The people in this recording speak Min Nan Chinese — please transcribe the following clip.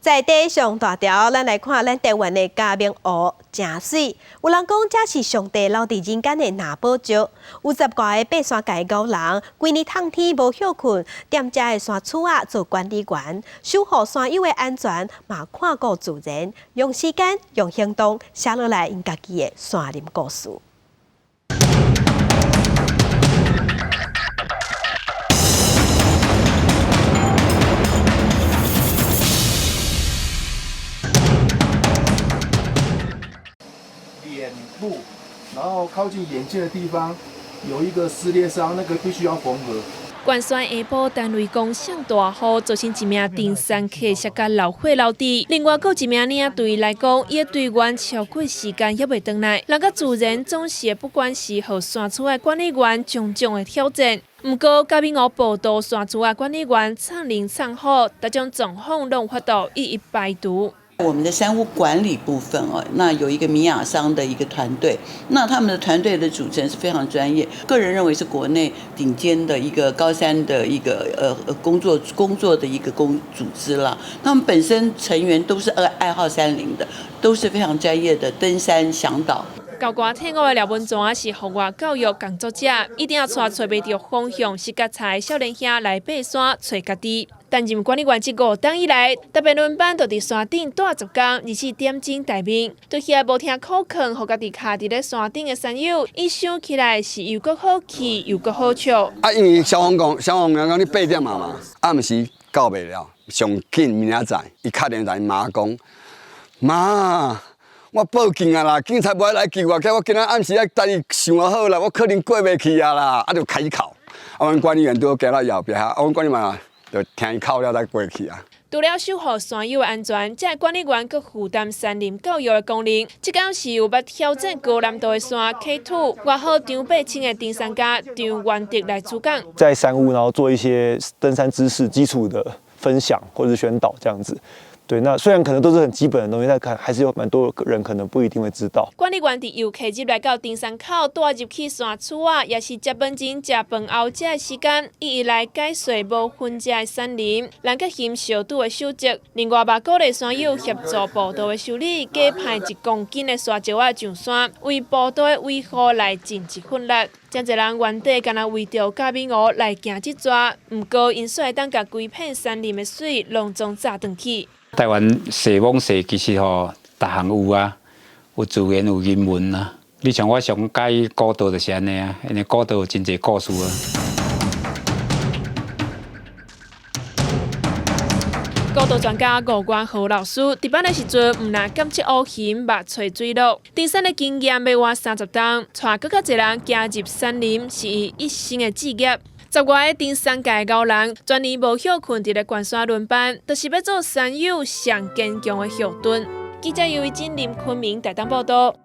在地上大條，咱來看咱台灣的嘉明湖誠媠。有人講，這是上帝留佇人間的藍寶石。有十外个爬山界的𠢕人，規年透天無歇睏，踮遮的山厝仔做管理員，守護山友的安全，嘛看顧自然，用時間、用行動寫落來𪜶家己的山林故事。臉部，然後靠近眼睛的地方有一個撕裂傷，那個必須要縫合。關山下晡單位講上大雨，造成一名登山客摔甲流血流滴。另外，閣有一名領隊來講，伊的隊員超過時間猶未轉來。人佮自然總是不管是予山厝的管理員種種的挑戰。毋過，嘉明湖步道山厝的管理員藏靈藏好，逐種狀況攏有法度一一排除。我們的山屋管理部分哦，那有一個米亞桑的一個團隊，那他們的團隊的組成是非常專業，個人認為是國內頂尖的一個高山的一個工作的一個組織啦。他們本身成員都是愛好山林的，都是非常專業的登山嚮導。高官退伍的廖文泉是戶外教育工作者，一定要帶揣袂著方向、是覺菜的少年兄來爬山揣家己。擔任管理員這五冬以來，特別輪班就佇山頂蹛十工，24點鐘待命。對遐無聽苦勸，予家己卡佇咧山頂的山友，伊想起來是又閣好氣又閣好笑。啊，因為消防講，消防員講你8點嘛，暗時到袂了，上緊明仔載，伊敲電話來媽講，媽。我報警啊啦，警察無愛來救我，叫我今仔暗時愛等伊想好啦，我可能過袂去啊啦，啊就開口，啊，阮管理員拄好行到後壁，啊，阮管理員就聽伊哭了才過去啊。除了守護山友的安全，這个管理員閣負擔山林教育的功能。這工是有捌挑戰高難度的山 K2，外號張伯清的登山家張元德來主講。在山屋，然後做一些登山知識基礎的分享或者宣導，這樣子。對，那雖然可能都是很基本的東西，但可還是有蠻多人可能不一定會知道。管理員佇遊客入來到登山口，帶入去山厝仔，也是食飯前、食飯後這个時間，一一來解說無分遮的山林，人佮熊相拄的守則。另外，嘛鼓勵山友協助步道的修理，加派1公斤的沙石仔上山，為步道的維護來盡一份力。真濟人原底干焦為著嘉明湖來行這逝，毋過𪜶煞會當共規片山林的媠攏總紮轉去。台灣踅摸踅其實吼，逐項有啊，有自然有人文啊。你像我上佮意古道就是按呢啊，因為古道有真濟故事啊。古道專家吳元和老師值班的時陣，毋但監測烏雲，嘛揣水路。登山的經驗欲倚30冬，帶閣較濟人行入山林，是伊一生的志業。十外个登山界的𠢕人，全年無歇睏佇咧關山輪班，就是欲做山友上堅強的後盾。記者尤維真、林坤明台東報導。